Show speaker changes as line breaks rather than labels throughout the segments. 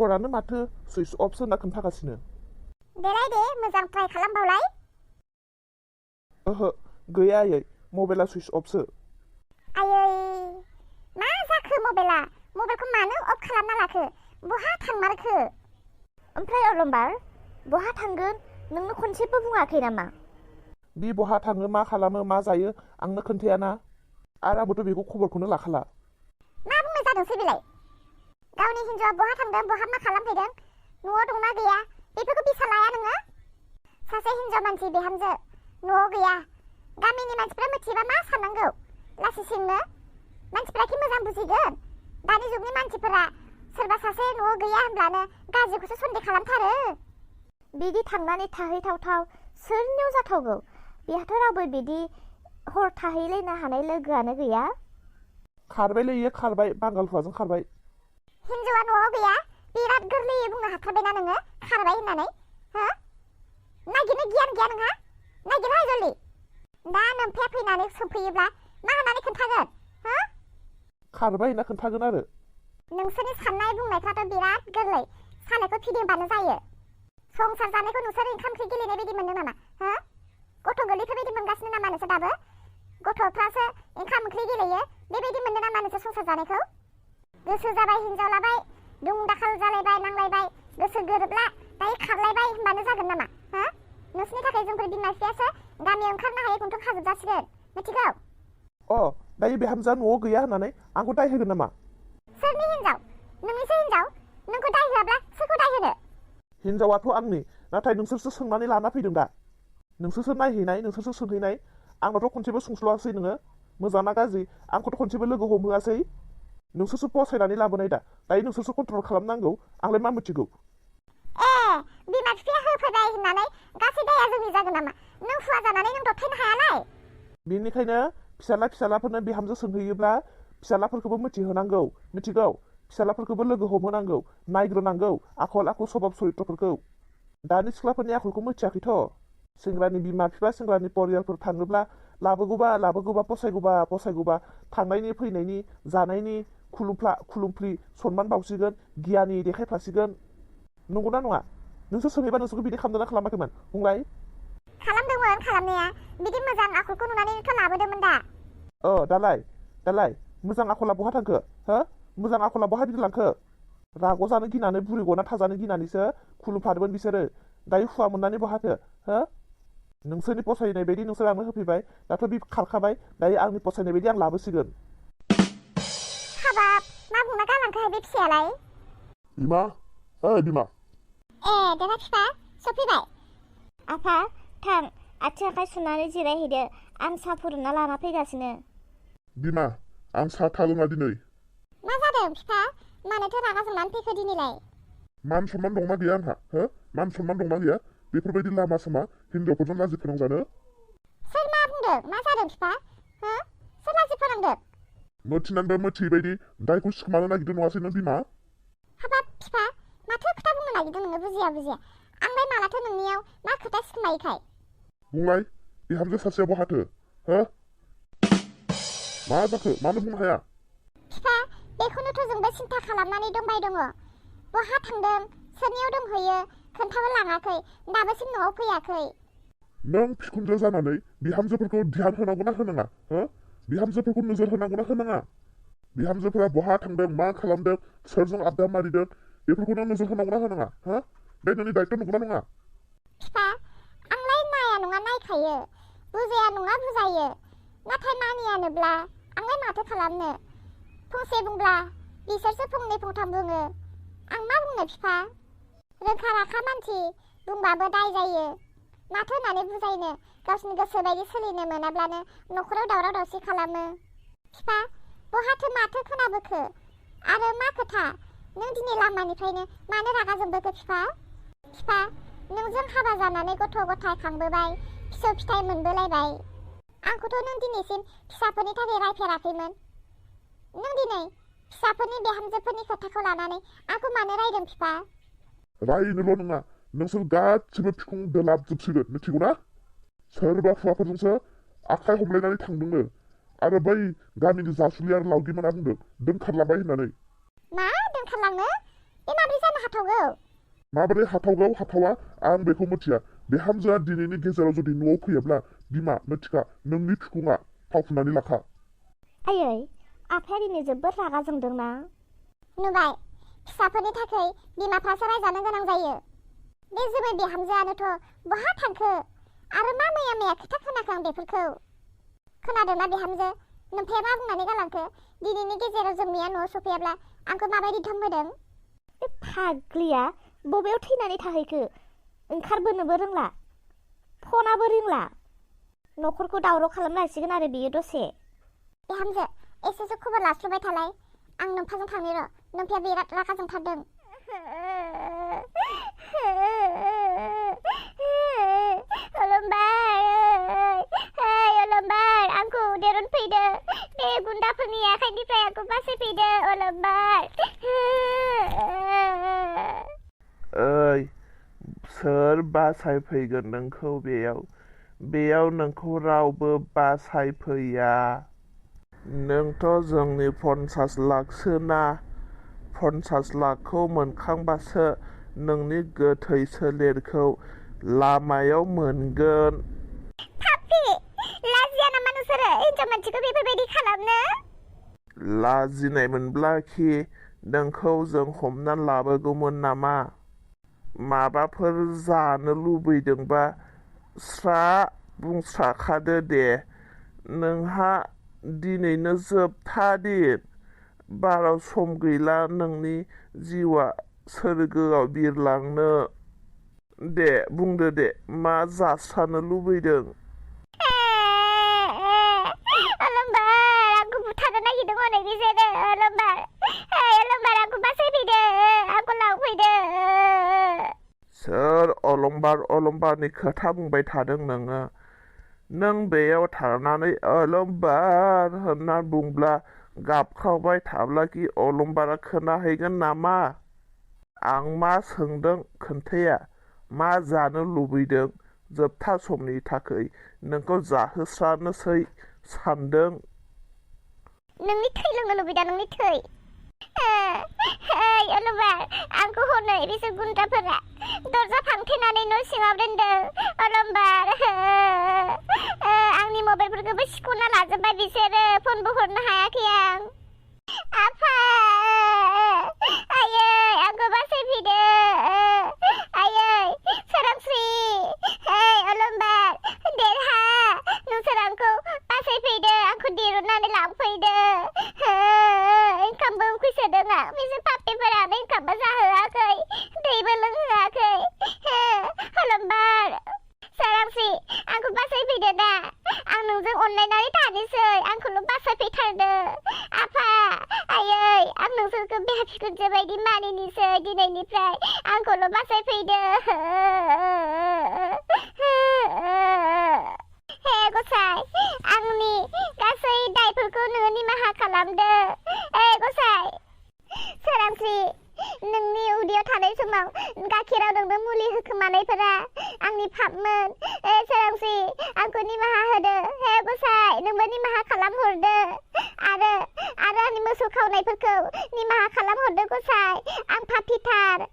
मबाइलानो माथो सुइच अफसो होनना खोन्थागासिनो।
देलाय दे मोजां ट्राइ खालामबावलाय।
ओहो गैया आयै मबाइला सुइच अफसो।
आयै मा जाखो मबाइला? मबाइलखौ मानो अफ खालामना लाखो? बहा थांमारखो?
ओमफ्राय अलंबार बहा थांगोन नोंनो खनसेबो बुङाखै नामा?
बि बहा थाङो मा खालामो मा जायो आंनो खोन्थायाना आरो आंबोथ' बेखौ खबरखौनो लाखाला।
मा बुंनो जादोंसै बेलाय? गावनि हिन्जावा बहा थांदों बहा मा खालामफैदों न'आव दंना गैया बेफोरखौ बिसा लाया नोङो? सासे हिन्जाव मानसि बिहामजो न'आव गैया गामिनि मानसिफ्रा मिथिबा मा साननांगौ? लासिंसिंनो मानसिफ्रा कि मोजां बुजिगोन? दानि जुगनि मानसिफोरा सोरबा सासे न'आव गैया होनब्लानो गाज्रिखौसो सन्देह खालामथारो।
बिदि थांनानै थाहैथावथाव सोरनियाव जाथावगौ? बेहाथ' रावबो बिदि हर थाहैलायनो हानाय लोगोआनो गैया।
खारबायलै इयो खारबाय बांगाल हौवाजों खारबाय।
हिन्जावा न'आव गैया बिराद गोरलैयै बुंनो हाथारबायना नोङो खारबाय होननानै हो? नागिरनो गियान गैया नोंहा? नागिरहाय जल्दि। दा नोमफाया फैनानै सोंफैयोब्ला मा होननानै खोन्थागोन हो?
खारबाय होनना खोन्थागोन आरो।
नोंसोरनि साननाय बुंनायफ्राथ' बिराद गोरलै सानायखौ फिदिंबानो जायो। संसार जानायखौ नोंसोर ओंखाम ओंख्रि गेलेनाय बायदि मोनदों नामा हो? गथ' गोरलैफोर बायदि मोनगासिनो नामा नोंसोर दाबो? गथ'फ्रासो ओंखाम ओंख्रि गेलेयो बेबायदि मोनदों नामा नोंसोर संसार जानायखौ? गोसो जाबाय हिन्जाव लाबाय दुं दाखाल जालायबाय नांलायबाय गोसो गोरोबला दायो खारलायबाय होनबानो जागोन नामा हो? नोंसोरनि थाखाय जोंफोर बिमा बिफायासो गामियाव ओंखारनो हायै गन्थं खाजोबजासिगोन मिथिगौ?
दायो बिहामजोआ न'आव गैया होननानै आंखौ दाय होगोन नामा?
सोरनि हिन्जाव? नोंनिसो हिन्जाव। नोंखौ दाय होआब्ला सोरखौ दाय होनो?
हिन्जावाथ' आंनि नाथाय नोंसोरसो सोंनानै लाना फैदों दा। नोंसोरसो नायहैनाय नोंसोरसो सोंहैनाय आंनावथ' खनसेबो सोंस्ल'वासै नोङो मोजां ना गाज्रि आंखौथ' खनसेबो लोगो हमहोआसै। नोंसोरसो फसायनानै लाबोनाय दायो नोंसोरसो कन्ट्रल खालामनांगौ आंलाय मा मिथिगौ?
बिमा बिफाया होफैबाय होननानै गासै दाया जोंनि जागोन नामा? नों हुवा जानानै नों दबथायनो हायालाय।
बेनिखायनो फिसालाफोरनो बिहामजो सोंहैयोब्ला फिसालाफोरखौबो मिथिहोनांगौ मिथिगौ? फिसालाफोरखौबो लोगो हमहोनांगौ नायग्रोनांगौ आखल आखु सभाब चरित्रफोरखौ। दानि सिख्लाफोरनि आखलखौ मिथियाखैथ'। सेंग्रानि बिमा बिफा सेंग्रानि परियालफोर थाङोब्ला लाबोगौबा फसायगौबा थांनायनि फैनायनि जानायनि खुलुमफ्रि सनमान बावसिगोन गियानि देखायफ्लासिगोन। नंगौना नङा? नोंसोर सोंहैबा नोंसोरखौ बिदि खालामदोंना खालामाखैमोन बुंलाय?
खालामदोंमोन खालामनाया बिदि मोजां आखलखौ नुनानैथ' लाबोदोंमोन दा।
दालाय मोजां आखला बहा थांखो हो? मोजां आखला बहा बिरलांखो? राग जानो गिनानै बुरि गना थाजानो गिनानैसो खुलुमफादोंमोन बिसोरो दायो हुवा मोननानै बहाथो हो? नोंसोरनि फसायनाय बायदि नोंसोर आंनो होफैबाय दाथ' बि खारखाबाय दायो आंनि फसायनाय बायदि आं लाबोसिगोन।
हाबाब मा बुंना गालांखोहाय बे फिसायालाय?
बिमा बिमा।
देना फिफा सफैबाय।
आफा थां आथिं आखाइ सुनानै जिरायहैदो आं साहा फुदुंना लाना फैगासिनो।
बिमा आं साहा था लोङा दिनै।
मा जादों फिफा? मानोथो रागा जोंनानै फैखो दिनैलाय?
मान सनमान दंना गैया आंहा हो? मान सनमान दंना गैया बेफोरबायदि लामा सामा हिनजावफोरजों लाजि फोनांजानो?
सोर मा बुंदों? मा जादों फिफा हो? सोर लाजि फोनांदों?
मोथिनानैबो मोथियै बायदि दायखौ सिखोमानो नागिरदों नङासै नों बिमा?
हाबाब फिफा माथो खोथा बुंनो नागिरदों नोङो बुजिया आंलाय मालाथो नोंनियाव मा खोथा सिखोमायोखाय?
बुंलाय बिहामजो सासेया बहाथो हो? मा जाखो मानो बुंनो हाया?
फिफा बेखौनोथ' जोंबो सिन्था खालामनानै दंबाय दङ। बहा थांदों सोरनियाव दंहैयो खोन्थाबो लाङाखै दाबोसिम न'आव फैयाखै।
नों बिखुनजो जानानै बिहामजोफोरखौ ध्यान होनांगौना होनाङा हो? बिहामजोफोरखौ नोजोर होनांगौना होनाङा? बिहामजोफोरा बहा थांदों मा खालामदों सोरजों आबदा मारिदों बेफोरखौ नों नोजोर होनांगौना होनाङा हो? बे नोंनि दायथ' नंगौना नङा?
फिफा आंलाय नाया नङा नायखायो बुजाया नङा बुजायो नाथाय मानियानोब्ला आंलाय माथो खालामनो? फंसे बुंब्ला बिसोरसो फंनै फंथाम बुङो आं मा बुंनो फिफा? रोंखा राखा मानसि बुंबाबो दाय जायो। माथो होननानै बुजायनो गावसिनि गोसो बायदि सोलिनो मोनाब्लानो न'खराव दावराव दावसि खालामो। फिफा बहाथो माथो खोनाबोखो आरो मा खोथा? नों दिनै लामानिफ्रायनो मानो रागा जोंबोखो फिफा? फिफा नोंजों हाबा जानानै गथ' गथाय खांबोबाय फिसौ फिथाइ मोनबोलायबाय। आंखौथ' नों दिनैसिम फिसाफोरनि थाखाय रायफेराखैमोन। नों दिनै फिसाफोरनि बिहामजोफोरनि खोथाखौ लानानै आंखौ मानो रायदों फिफा?
रायनोल' नङा नोंसोर गासिबो बिखुं दोलाबजोबसिगोन मिथिगौना? सोरबा हौवाफोरजोंसो आखाइ हमलायनानै थांदोंनो आरो बै गामिनि जासुलि आरो लावगिमोना बुंदों दोनखारलांबाय होननानै।
मा दोनखारलांनो? बे माबोरै जानो हाथावगौ
माबोरै हाथावगौ हाथावा आं बेखौ मिथिया बिहामजोआ दिनैनि गेजेराव जुदि न'आव फैयोब्ला बिमा मिथिखा नोंनि फिखुङा थाव फुननानै लाखा
आयै आफाया दिनै जोबोद रागा जोंदोंना
नुबाय फिसाफोरनि थाखाय बिमाफ्रासो रायजानो गोनां जायो बे जोमै बिहामजोआनोथ' बहा थांखो आरो मा मैया खोथा खोनाखो आं बेफोरखौ खोनादोंना बिहामजो नोमफाया मा बुंनानै गालांखो दिनैनि गेजेराव जोंनिया न'आव सफैयाब्ला आंखौ माबायदि धम होदों
बे फाग्लिया बबेयाव थैनानै थाहैखो ओंखारबोनोबो रोंला फनाबो रिंला न'खरखौ दावराव खालामलायसिगोन आरो बियो दसे
बिहामजो एसेसो खबर लास्लाबाय थालाय आं नोमफाजों थांनि र' नोमफाया बिराद रागा जोंथारदों अलंबार आंखौ उदेरन फैदो बे गुन्दाफोरनि आखाइनिफ्राय आंखौ बासायफैदो अलंबार
ओइ सोर बासायफैगोन नोंखौ बेयाव नोंखौ रावबो बासायफैया नोंथ' जोंनि 50 लाखसो ना 50 लाखखौ मोनखांबासो नोंनि गोथै सोलेरखौ लामायाव मोनगोन
पापि लाजिया नामा नोंसोरो हिनजाव मानसिखौ बेफोरबायदि खालामनो
लाजिनाय मोनब्लाखि नोंखौ जों हमनानै लाबोगौमोन नामा माबाफोर जानो लुबैदोंबा स्रा बुंस्राखादो दे नोंहा दिनैनो जोबथा दिन बाराव सम गैला नोंनि जिउआ सोरगोआव बिरलांनो दे बुंदो दे मा जास्रानो लुबैदों
अलंबार आंखौ बुथारनो नागिरदों हनै बिसोरो अलंबार आंखौ बासायफैदो आंखौ लांफैदो
सोर अलंबारनि खोथा बुंबाय थादों नोङो नों बेयाव थानानै अलंबार होनना बुंब्ला गाबख्रावबाय थाब्लाखि अलंबारा खोनाहैगोन नामा आं मा सोंदों खोन्थाया मा जानो लुबैदों जोबथा समनि थाखाय नोंखौ जाहोस्रानोसै सानदों
नोंनि थै लोंनो लुबैदों नोंनि थै अलंबार आंखौ हनै बिसोर गुन्दाफोरा दरजा फांथेनानै न' सिङाव दोनदों अलंबार आंनि मबाइलफोरखौबो सिख'ना लाजोब्बाय बिसोरो फनबो हरनो हायाखै आं आफा आयै आंखौ बासायफैदो आयै सोरांस्रि अलंबार देरहा नोंसोर आंखौ बासायफैदो आंखौ दिरुननानै लांफैदो ओंखामबो उखैसोदों आं बिसोर पापिफोरानो ओंखामबो जाहोआखै दैबो लोंहोआखै अलंबार सोरांस्रि आंखौ बासायफैदो दा आं नोंजों अनलायनानै थानोसै आंखौल' बासायफैथारदो आफा आयै आं नोंसोरखौ बिहा बिखुनजो बायदि मानिनोसै दिनैनिफ्राय आंखौल' बासायफैदो हे गसाइ आंनि गासै दायफोरखौ नोङो निमाहा खालामदो गसाइ सोरांस्रि नोंनि उदैयाव थानाय समाव गाखेराव नोंनो मुलि होखोमानायफोरा आंनि पापमोन सोरांस्रि आंखौ निमाहा होदो हे गसाइ नोंबो निमाहा खालामहरदो आरो आंनि मोसौ खावनायफोरखौ निमाहा खालामहरदो गसाइ आं पापिथार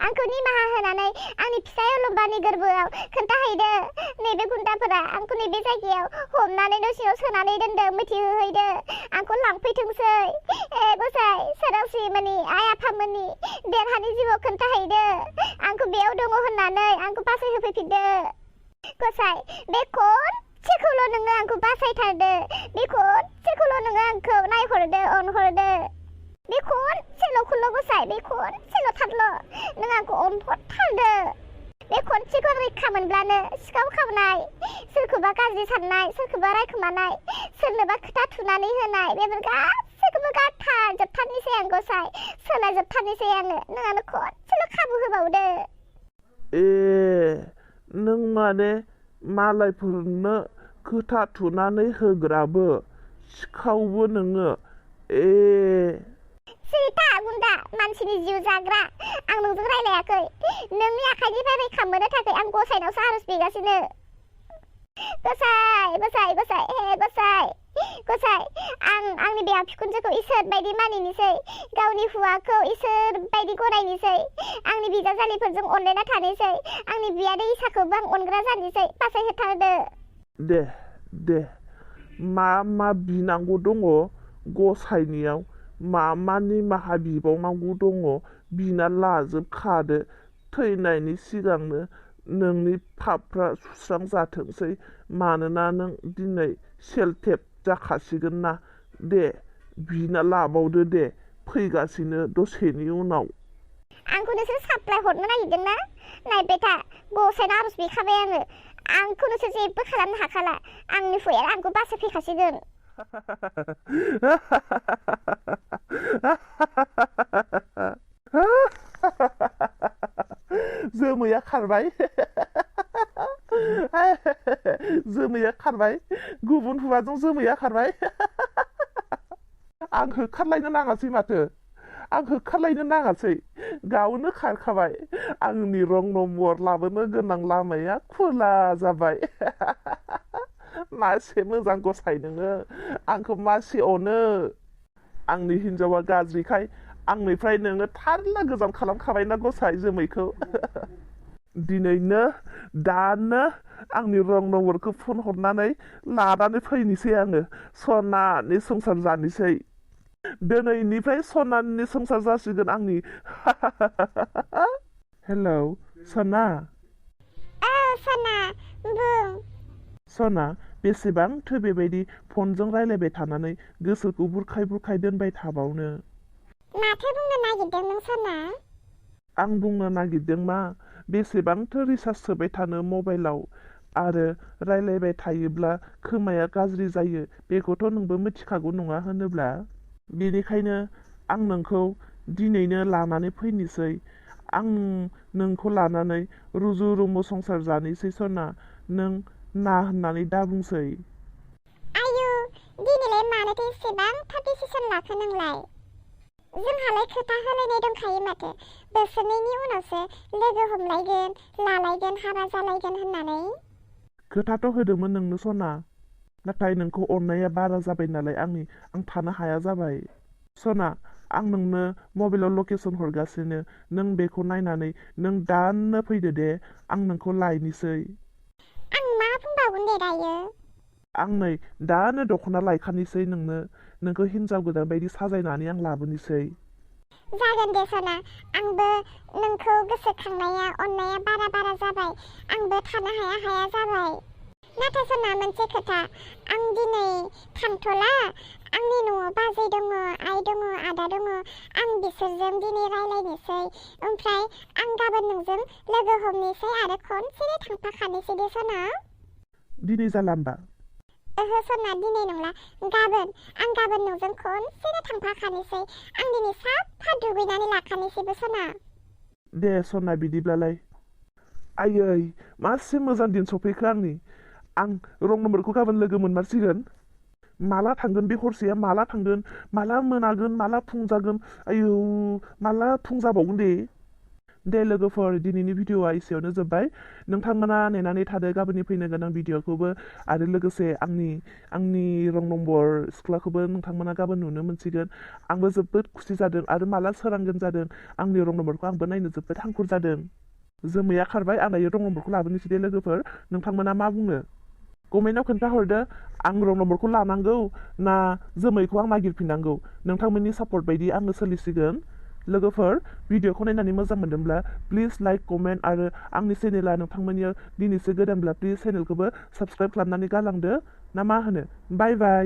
आंखौ निमाहा होनानै आंनि फिसाय अलंबारनि गोरबोआव खोन्थाहैदो नैबे गुन्दाफोरा आंखौ नैबे जायगायाव हमनानै न' सिङाव सोनानै दोनदों मिथिहोहैदो आंखौ लांफैथोंसै गसाइ सोरांस्रिमोननि आइ आफामोननि देरहानि जिउआव खोन्थाहैदो आंखौ बेयाव दङ होननानै आंखौ बासायहोफैफिनदो गसाइ बे खनसेखौल' नोङो आंखौ बासायथारदो बे खनसेखौल' नोङो आंखौ नायहरदो अनहरदो बे खनसेल'खौल' गसाइ बे खनसेल'थारल' नों आंखौ अनहरथारदो बे खनसेखौ रैखा मोनब्लानो सिखाव खावनाय सोरखौबा गाज्रि साननाय सोरखौबा रायखोमानाय सोरनोबा खोथा थुनानै होनाय बेफोर गासैखौबो गारथारजोबथारनोसै आं गसाइ सोलायजोबथारनोसै आङो नों आंनो खनसेल' खाबु होबावदो
नों माने मालायफोरनो खोथा थुनानै होग्राबो सिखावबो नोङो
सिरिथा गुन्दा मानसिनि जिउ जाग्रा आं नोंजों रायलायाखै नोंनि आखाइनिफ्राय रैखा मोननो थाखाय आं गसाइनावसो आरज बिगासिनो गसाइ हे गसाइ गसाइ आंनि बिहा बिखुनजोखौ इसोर बायदि मानिनोसै गावनि हौवाखौ इसोर बायदि गनायनोसै आंनि बिजावजालिफोरजों अनलायना थानोसै आंनि बियादै इसाखौबो आं अनग्रा जानोसै बासायहोथारदो
दे मा बिनांगौ दङ गसाइनियाव मा निमाहा बिबावनांगौ दङ बिना लाजोबखादो थैनायनि सिगांनो नोंनि पापफ्रा सुस्रांजाथोंसै मानोना नों दिनै सेलथेब जाखासिगोन ना दे बिना लाबावदो दे फैगासिनो दसेनि उनाव
आंखौ नोंसोर साप्लाय हरनो नागिरदोंना नायबाय था गसाइनाव आरज बिखाबाय आंखौ नोंसोर जेबो खालामनो हाखाला आंनि हौवाया आंखौ बासायफैखासिगोन
जोमैया खारबाय जोमैया खारबाय गुबुन हौवाजों जोमैया खारबाय आं होखारलायनो नाङासै माथो आं होखारलायनो नाङासै गावनो खारखाबाय आंनि रं नम्बर लाबोनो गोनां लामाया खुला जाबाय मासे मोजां गसाइ नोङो आंखौ मासे अनो आंनि हिन्जावा गाज्रिखाय आंनिफ्राय नोङो थारला गोजान खालामखाबायना गसाइ जोमैखौ दिनैनो दानो आंनि रं नम्बरखौ फन हरनानै लानानै फैनोसै आङो सनानि संसार जानोसै दिनैनिफ्राय सनानि संसार जासिगोन आंनि हेलौ सना
सना बुं
सना बेसेबांथो बेबायदि फनजों रायलायबाय थानानै गोसोखौ बुरखाय दोनबाय थाबावनो
माथो बुंनो नागिरदों नों सना
आं बुंनो नागिरदों मा बेसेबांथो रिसार्ज सोबाय थानो मबाइलाव आरो रायलायबाय थायोब्ला खोमाया गाज्रि जायो बेखौथ' नोंबो मिथिखागौ नङा होनोब्ला बेनिखायनो आं नोंखौ दिनैनो लानानै फैनोसै आं नोंखौ लानानै रुजु रुमु संसार जानोसै सना नों ना होननानै दा बुंसै
आयु दिनैलाय मानोथो एसेबांथार डिसिसन लाखो नोंलाय जोंहालाय खोथा होलायनाय दंखायो माथो बोसोरनैनि उनावसो लोगो हमलायगोन लालायगोन हाबा जालायगोन होननानै
खोथाथ' होदोंमोन नोंनो सना नाथाय नोंखौ अननाया बारा जाबाय नालाय आं थानो हाया जाबाय सना आं नोंनो मबाइलाव लकेसन हरगासिनो नों बेखौ नायनानै नों दानो फैदो दे आं नोंखौ लायनोसै
आं मा बुंबावगोन दे दायो
आं नै दानो दख'ना लायखानोसै नोंखौ हिन्जाव गोदान बायदि साजायनानै आं लाबोनोसै
जागोन दे सना आंबो नोंखौ गोसोखांनाया अननाया बारा जाबाय आंबो थानो हाया जाबाय नाथाय सना मोनसे खोथा आं दिनै थांथ'ला आंनि न'आव बाजै दङ आइ दङ आदा दङ आं बिसोरजों दिनै रायलायनोसै ओमफ्राय आं गाबोन नोंजों लोगो हमनोसै आरो खनसेनो थांफाखानोसै दे सना
दिनै जाला होमबा
ओहो सना दिनै नंला गाबोन आं गाबोन नोंजों खनसेनो थांफाखानोसै आं दिनै साफा दुगैनानै लाखानोसैबो सना
दे सना बिदिब्लालाय आयै मासे मोजां दिन सफैखो आं रं नम्बरखौ गाबोन लोगो मोनमारसिगोन माला थांगोन बे हरसेया माला थांगोन माला मोनागोन माला फुं जागोन आयौ माला फुं जाबावगोन दे लोगोफोर दिनैनि भिडिअआ एसेयावनो जोब्बाय नोंथांमोना नेनानै थादो गाबोननि फैनो गोनां भिडिअखौबो आरो लोगोसे आंनि रं नम्बर सिख्लाखौबो नोंथांमोना गाबोन नुनो मोनसिगोन आंबो जोबोद खुसि जादों आरो माला सोरांगोन जादों आंनि रं नम्बरखौ आंबो नायनो जोबोद हांखुर जादों जोमैया खारबाय आं दायो रं नम्बरखौ लाबोनोसै दे लोगोफोर नोंथांमोना मा बुङो कमेन्टआव खोन्थाहरदो आं रं नम्बरखौ लानांगौ ना जोमैखौ आं नागिरफिननांगौ नोंथांमोननि सापर्ट बायदि आङो सोलिसिगोन लोगोफोर भिडिअखौ नायनानै मोजां मोनदोंब्ला प्लिज लाइक कमेन्ट आरो आंनि चेनेला नोंथांमोननियाव दिनैसो गोदानब्ला प्लिज चेनेलखौबो साबस्क्राइब खालामनानै गालांदो ना मा होनो बाय